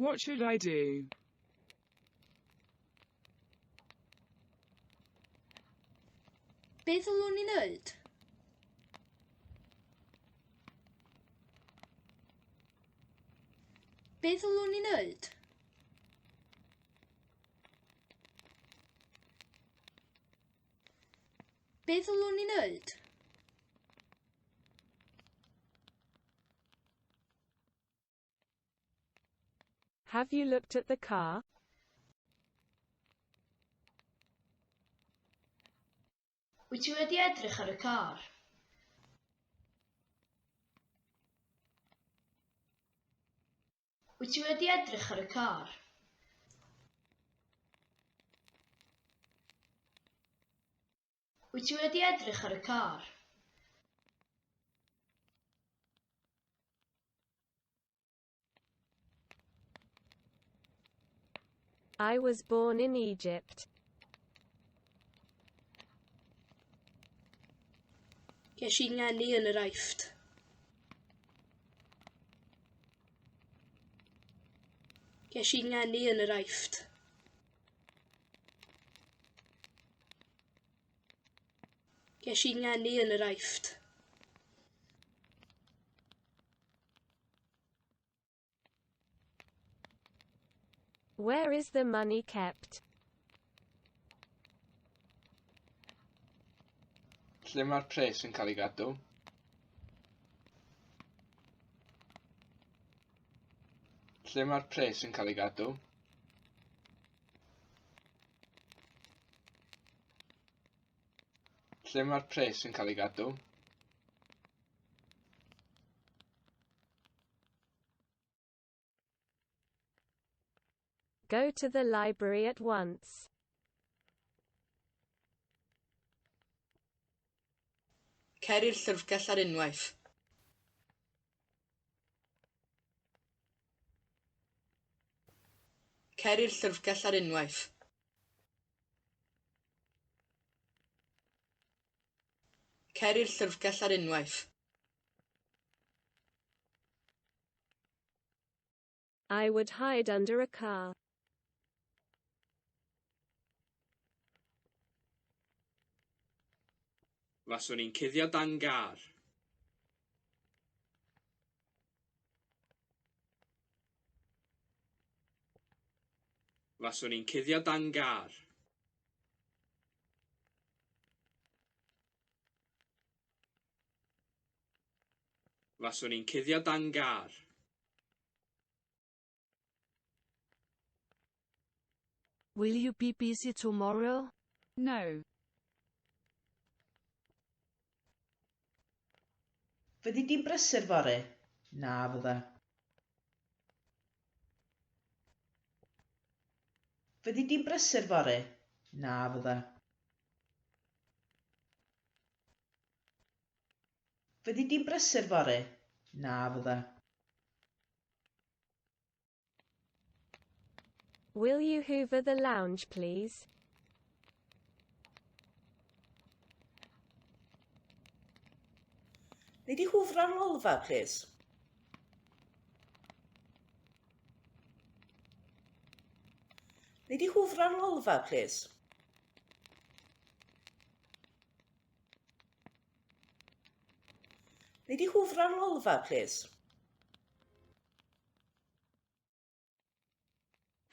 What should I do? Be ddylwn i wneud? Be ddylwn i wneud? Be ddylwn i wneud? Have you looked at the car? Wyt ti wedi edrych ar y car? Wyt ti wedi edrych ar y car? Wyt ti wedi edrych ar y car? I was born in Egypt. Ges i ngeni yn yr Aifft. Ges i ngeni yn yr Aifft. Ges i ngeni yn yr Aifft. Where is the money kept? Lle mae'r pres yn cael ei gadw? Lle mae'r pres yn cael ei gadw? Lle mae'r pres yn cael ei gadw? Go to the library at once. Cer i'r llyfrgell ar unwaith. Cer i'r llyfrgell ar unwaith. Cer i'r llyfrgell ar unwaith. I would hide under a car. Faswn i'n cuddio dan gar. Faswn i'n cuddio dan gar. Faswn i'n cuddio dan gar. Will you be busy tomorrow? No. Fyddi di'n brysur fory? Na fydda. Fyddi di'n brysur fory? Na fydda. Fyddi di'n brysur fory? Na fydda. Will you hoover the lounge, please? Nei di hwfro'r lolfa, plis? Nei di hwfro'r lolfa, plis? Nei di hwfro'r lolfa, plis?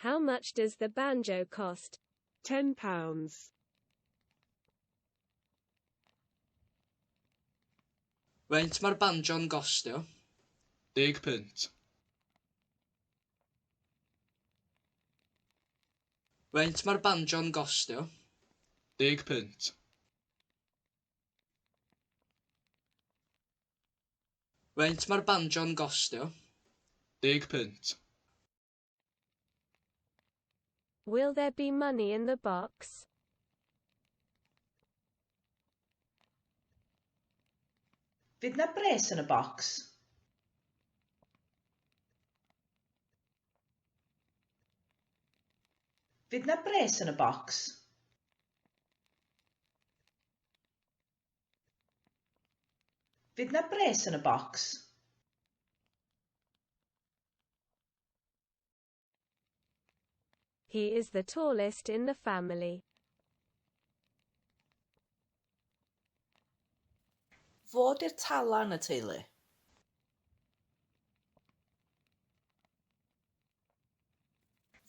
How much does the banjo cost? £10. Faint mae'r banjo'n gostio? 10 punt. Faint mae'r banjo'n gostio? 10 punt. Faint mae'r banjo'n gostio? 10 punt. Will there be money in the box? Fydd na bres yn y bocs? Fydd na bres yn y bocs? Fydd na bres yn y bocs? He is the tallest in the family. Fo 'di'r tala yn y teulu.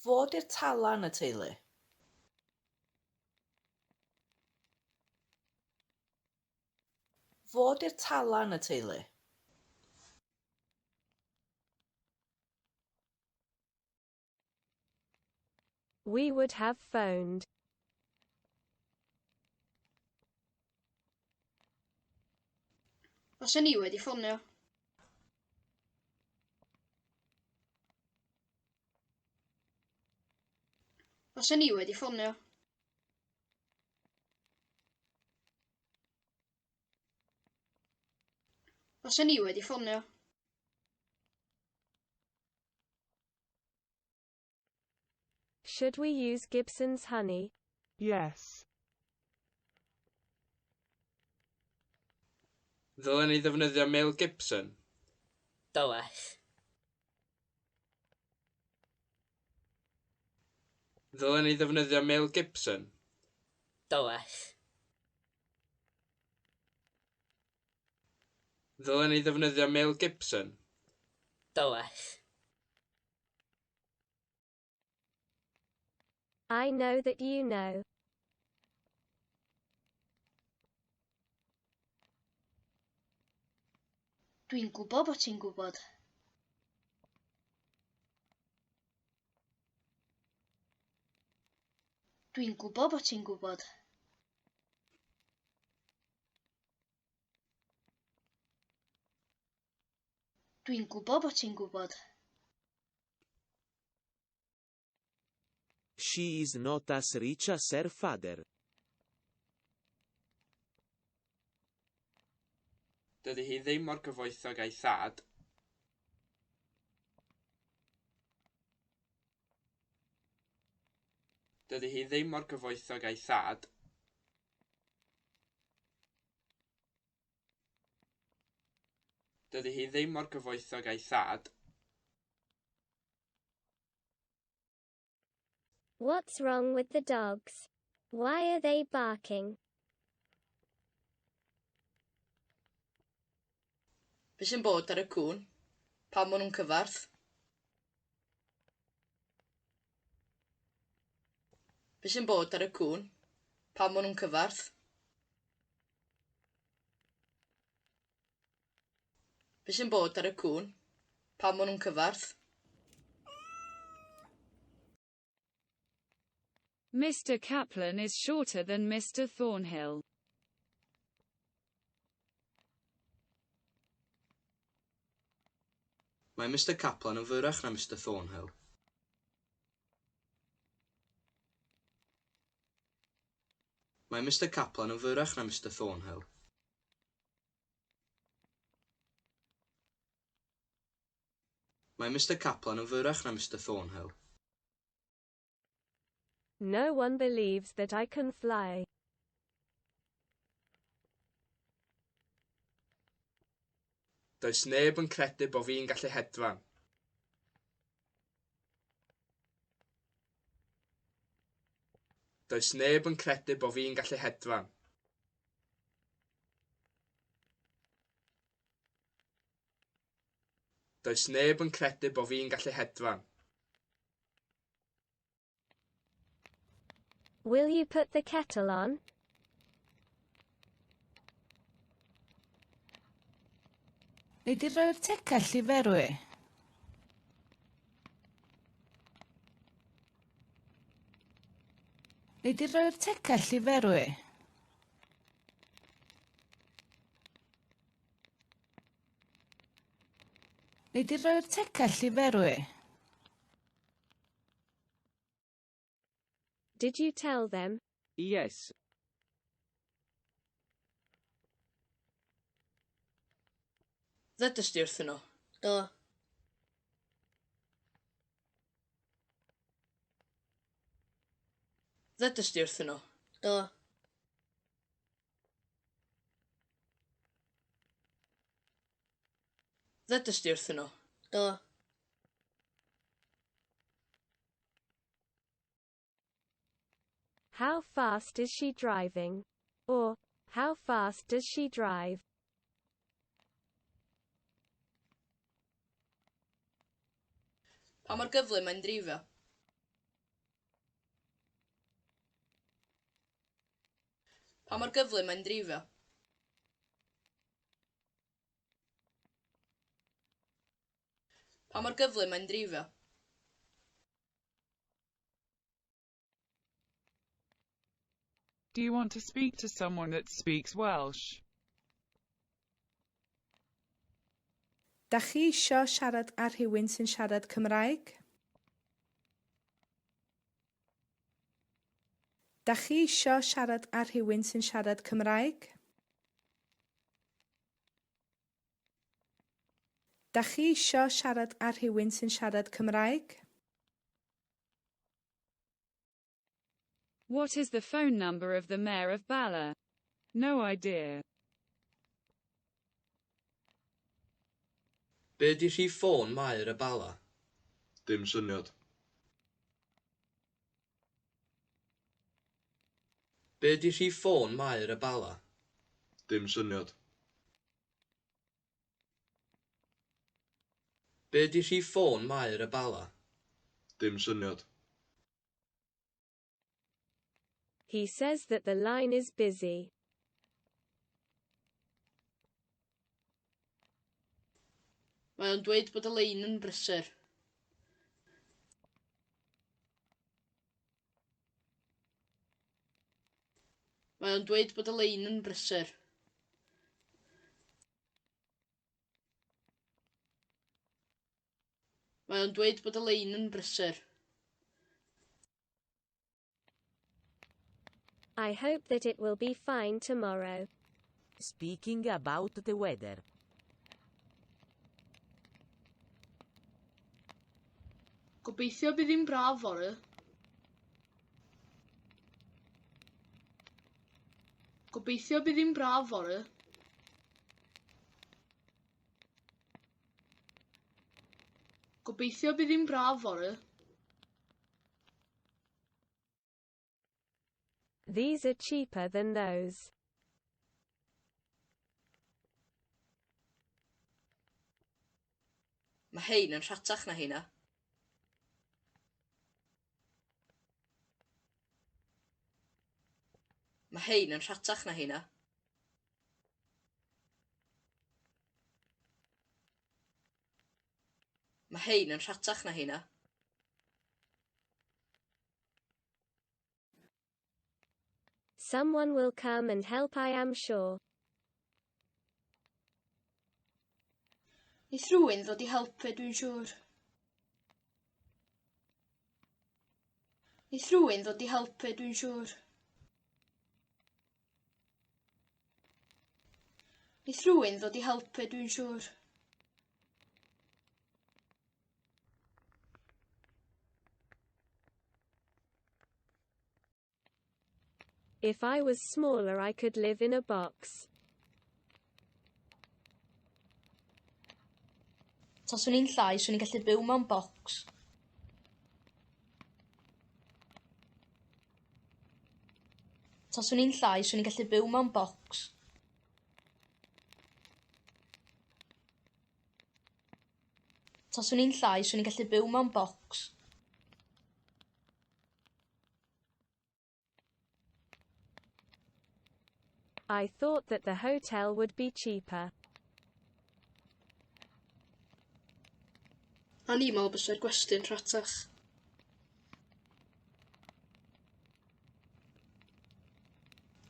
Fo 'di'r tala yn y teulu. Fo 'di'r tala yn y teulu. We would have phoned. Faswn i wedi ffonio. Faswn i wedi ffonio. Faswn i wedi ffonio. Should we use Gibson's honey? Yes. Ddylen ni ddefnyddio Mel Gibson? Dylech. Ddylen ni ddefnyddio Mel Gibson? Dylech. Ddylen ni ddefnyddio Mel Gibson? Dylech. I know that you know. Dwi'n gwybod bod ti'n gwybod. Dwi'n gwybod bod ti'n gwybod. Dwi'n gwybod bod ti'n gwybod. She is not as rich as her father. Dydy hi ddim mor gyfoethog â'i thad. Dydy hi ddim mor gyfoethog â'i thad. Dydy hi ddim mor gyfoethog â'i thad. What's wrong with the dogs? Why are they barking? Be sy'n bod ar y cŵn? Pam maen nhw'n cyfarth? Be sy'n bod ar y cŵn? Pam maen nhw'n cyfarth? Be sy'n bod ar y cŵn? Pam maen nhw'n cyfarth? Mr. Kaplan is shorter than Mr. Thornhill. Mae Mr Kaplan yn fyrrach na Mr Thornhill. Mae Mr Kaplan yn fyrrach na Mr Thornhill. Mae Mr Kaplan yn fyrrach na Mr Thornhill. No one believes that I can fly. Does neb yn credu bo fi'n gallu hedfan. Does neb yn credu bo fi'n gallu hedfan. Does neb yn credu bo fi'n gallu hedfan. Will you put the kettle on? Nei di roi'r tegell i ferwi? Nei di roi'r tegell i ferwi? Nei di roi'r tegell i ferwi? Did you tell them? Yes. Ddedest di wrthyn nhw? Do. Ddedest di wrthyn nhw? Do. Ddedest di wrthyn nhw? Do. How fast is she driving? Or, how fast does she drive? Pa mor gyflym mae'n dreifio? Pa mor gyflym mae'n dreifio? Pa mor gyflym mae'n dreifio? Do you want to speak to someone that speaks Welsh? Dach chi isio siarad â rhywun sy'n siarad Cymraeg? Dach chi isio siarad â rhywun sy'n siarad Cymraeg? Dach chi isio siarad â rhywun sy'n siarad Cymraeg? What is the phone number of the mayor of Bala? No idea. Be 'di rhif ffôn Maer y Bala? Dim syniad. Be 'di rhif ffôn Maer y Bala? Dim syniad. Be 'di rhif ffôn Maer y Bala? Dim syniad. He says that the line is busy. Mae o'n dweud bod y lein yn brysur. Mae o'n dweud bod y lein yn brysur. Mae o'n dweud bod y lein yn brysur. I hope that it will be fine tomorrow. Speaking about the weather. Gobeithio bydd hi'n braf fory. Gobeithio bydd hi'n braf fory. Gobeithio bydd hi'n braf fory. These are cheaper than those. Mae hein yn rhatach na heina. Mae hein yn rhatach na heina. Mae hein yn rhatach na heina. Someone will come and help, I am sure. Neith rhywun ddod i helpu, dwi'n siŵr. Neith rhywun ddod i helpu, dwi'n siŵr. Neith rhywun ddod i helpu, dwi'n siŵr. If I was smaller, I could live in a box. Taswn i'n llai, 'swn i'n gallu byw mewn bocs. Taswn i'n llai, 'swn i'n gallu byw mewn bocs. Taswn i'n llai, 'swn i'n gallu byw mewn bocs. I thought that the hotel would be cheaper. O'n i'n meddwl bysa'r gwesty'n rhatach.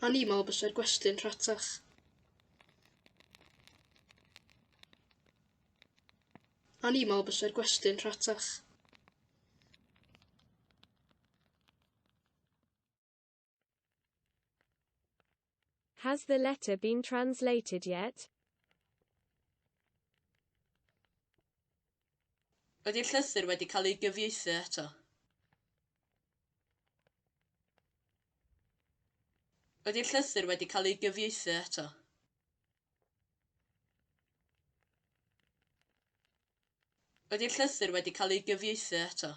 O'n i'n meddwl bysa'r gwesty'n rhatach. O'n i'n meddwl bysa'r gwesty'n rhatach. Has the letter been translated yet? Ydy'r llythyr wedi cael ei gyfieithu eto? Ydy'r llythyr wedi cael ei gyfieithu eto? Ydy'r llythyr wedi cael ei gyfieithu eto?